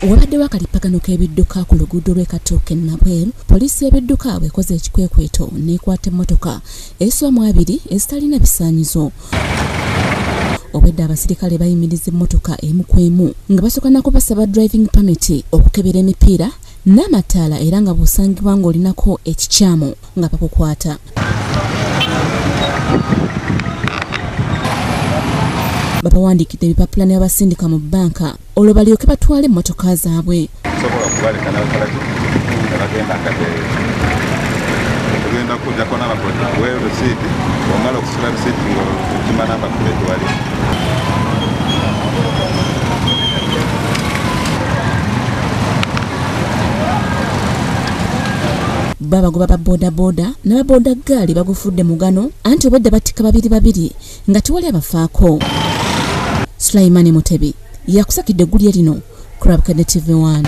Wabaddewo akalipagano k'ebidduka ku luguudo lw'e Katooke Nabweru, poliisi y'ebidduka bw'ekoze ekikwekweto n'ekwata emmotoka ezisoba mu 2 ezitalina bisaanyizo. Obwedda abasirikale bayimiriza emmotoka emu ku emu nga basooka na kubasaba driving permit, okukebera emipiira n'amataala, era nga bw'osangibwa ng'olinako ekikyamu nga bakukwata. Babawandiikidde ebipapula ne babasindika mu bbanka olwo balyoke batwale emmotoka zaabwe. Sobola okubaleka n'abakola nga bagenda nga tugenda kujjako n'abakozi we risiiti, bw'omala okusula risiiti ng'okima namba plate wali. Babagoba ba bodaboda n'ababoda ggaali bagufudde mugano, anti obwedda battika babiri babiri nga tewali abafaako. Sulaimani Mutebi yakusakidde eggulire lino ku Bukedde TV 1.